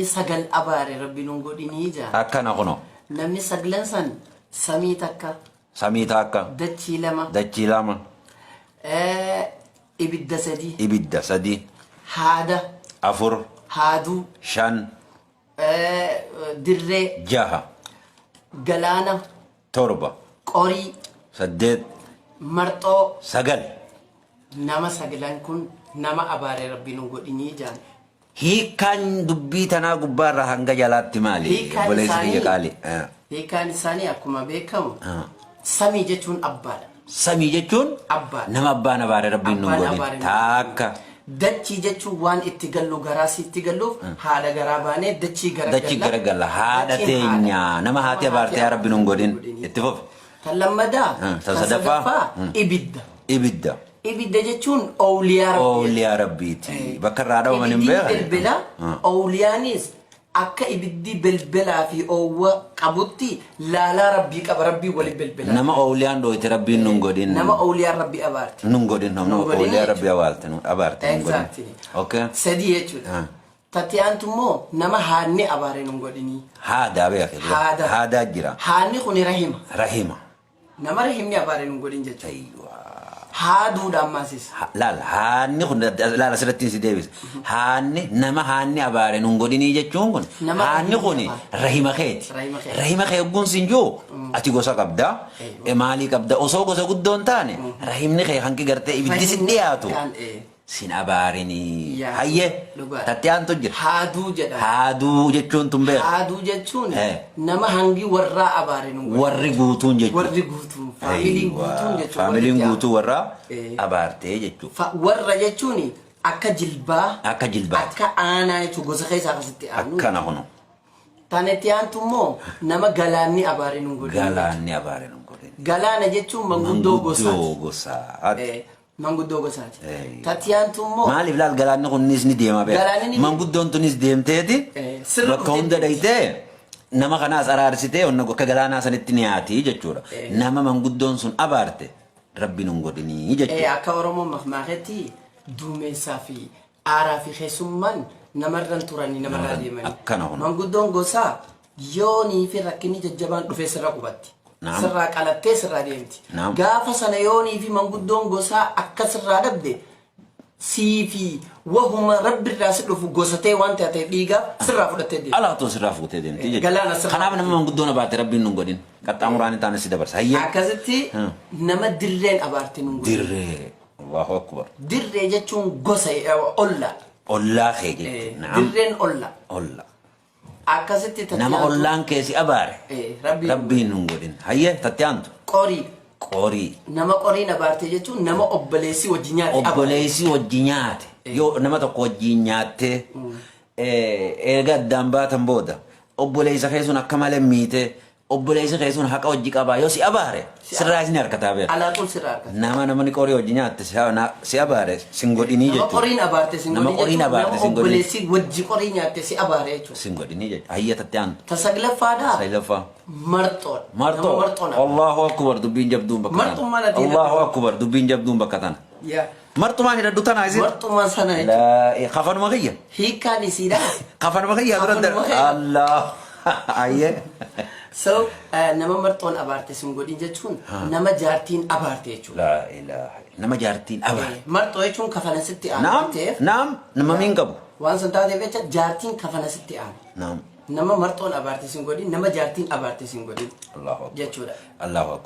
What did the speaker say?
Sagal abaare Rabbi nun godhinii jaa. Akkana kuno. Namni saglan san samii takka. Samii takka. Dachii lama. Dachii lama. Ibidda sadi. Ibidda sadi. Haada. Afur. Haaduu. Shan. Dirree. Jaha. Galaana. Torba. Qorii. Saddeet. Marxoo. Sagal. Nama saglan kun nama abaare Rabbi nun godhinii jaan. Hiikkaan dubbii tanaa gubbaarraa hanga jalaatti maali? Hiikkaan Obboleessi kiyya isaanii qaali. Eh. Hiikkaan isaanii akkuma beekamu Ah. samii jechuun abbaadha. Samii jechuun Abbaadha. nama abbaan abaare Rabbiin nun Abbaan godhin. abaare nun Taakka. Dachii jechuun waan itti gallu garaa sitti galluuf haadha garaa baanee dachii gara Dachii gara galla. Haadha Dachiin haadha. teenya. Nama haati abaarte yaa Rabbi nun godhin. Itti fufi. Tan lammadaa Ah, tan tan sadaffaa? sadaffaa ibidda. Ibidda. Ibidda jechuun owliyaa Rabbii. Oowliyaa Rabbiiti. Bakka irraa dhawaman hin Ibiddi beekan. belbela, Ah. owliyaanis akka ibiddi belbelaa fi oowwa qabutti laalaa Rabbii qaba, Rabbii wali belbela. Nama oowliyaan dhooyte Rabbiin nun godhin. Nama owliyaan Rabbii abaarte. Nun godhin. Nama Nun godhin oowliyaa Rabbii jechuudha. awaalte nun abaarte nun godhin. Exactly. Okay. Sadii jechuudha. Ah. Tatti aantu immoo nama haadni abaare nun godhinii. Haadaa beeke. Haada. Haadaa jira. Haadni kuni rahima. Rahima. Nama rahimni abaare nun godhin jechuudha. Aywa. Haaduudha ammaasis. Laal haanni kun laal asirratti si deebisa. Haanni nama haanni abaare nun godhinii jechuun kun Nama haanni rahimni kun abaare. rahima keeti. Rahima keeti. Rahima kee hogguun sin jiru ati gosa qabda. Maalii qabda osoo gosa guddoo hin taane rahimni kee hanqi gartee ibiddi si Rahimni dhiyaatu. xiqqaan, Sin abaarinii. Yaa, Hayyee. dhugaadha. Tatti aantu jira. Haaduu jedhama. Haaduu jechuun tun beeka. Haaduu jechuun Eh. nama hangi warraa abaare nu godhe. Warri guutuun jechuudha. Warri guutuun faamiliin Aywa, guutuun jechuudha. Faamiliin walitti guutuu warraa Eh. abaartee jechuudha. Warra jechuun akka jilbaa. Akka jilbaati. Akka aanaa jechuudha gosa keessaa akkasitti aanu. Akkana kunu. Tan itti aantu immoo nama galaanni abaare nu godhe. Galaanni abaare nu godhe. Galaana jechuun manguddoo gosaati. Manguddoo gosaati. Manguddoo gosaati. Eh. Tatti aantu immoo Maaliif laal galaanni kunnis ni deema beeka. Galaanni ni deema. Manguddoon tunis deemteeti Eh, sirra bakka dhuftee hunda deemti. dhayitee nama kanaas araarsitee onna akka galaanaa sanitti ni yaati jechuudha. Eh. Nama manguddoon sun abaarte rabbi nun godhinii jechuudha. Akka Oromoon makmaaketti duumessaa fi aaraa fi keessummaan namarran turanii namarraa deemanii. Akkana kun. Manguddoon gosaa yoonii fi rakkinni jajjabaan dhufee sirra qubatti. Naam. Sirraa qalattee sirraa deemti. Naam. Gaafa sana yoonii fi manguddoon gosaa akka sirraa dhabde sii fi wahuma rabbirraa si dhufu gosatee waan taateef dhiigaaf sirraa fudhattee deemti. Alaatoo sirraa fuutee deemti jechuudha. Galaana sirraa Kanaaf nama manguddoon abaarte rabbiin nun godhin. Qaxxaamuraan hin taane si dabarsa. Hayyee. Akkasitti nama dirreen abaarte nun godhin. Dirree. Allahu akbar. Dirree jechuun gosa olla. Ollaa kee jechuudha. Naam. Dirreen olla. Olla. Akkasitti tatti Nama aantu ollaan kee si abaare. Rabbiin Rabbiin nun godhin. Hayyee tatti aantu. Qorii. Qorii. Nama qoriin abaarte jechuun nama obboleessi wajji nyaate abaare. Obboleessi wajji nyaate. Yoo nama tokko wajjiin nyaattee eega addaan baatan booda obboleessa kee sun akka malee miitee Obboleessi kee sun haqa hojii qabaa yoo si abaare sirraa isin harkataa beeka. Alaa xul sirraa harkata. Nama namni qorii hojii nyaatte si abaare sin godhinii Nama jechuudha. qoriin abaarte sin Nama godhin qoriin jechuun abaarte nama sin godhin. obboleessi wajji qorii nyaatte si abaare jechuudha. Sin godhinii jechuudha. Hayya tatte aantu. Ta saglaffaadhaa Saglaffaa. marxoodha. Nama Marxoo. marxoon abaare. Allahu akbar dubbiin jabduun bakka tana. Marxummaan ati Allahu hidhadhu. akbar dubbiin jabduun bakka tana. Yaa. Marxumaan hidhadhu tana isin. Marxumaa sana jechuudha. Laa kafanuma kiyya. Hiikkaan isiidha. Kafanuma kiyya dura Kafanuma kiyya. Allah. Ayyee. So nama marxoon abaarte sin godhin jechuun nama jaartiin abaarte jechuudha. Laa ilaaha. Nama jaartiin abaarte. Marxoo jechuun kafana sitti aanu Naam waan ta'eef. naam nama miin qabu. Waan san taateef jecha jaartiin kafana sitti aanu. Naam. Nama marxoon abaarte sin godhin, nama jaartiin abaarte sin godhin Allahu akbar. jechuudha. Allahu akbar.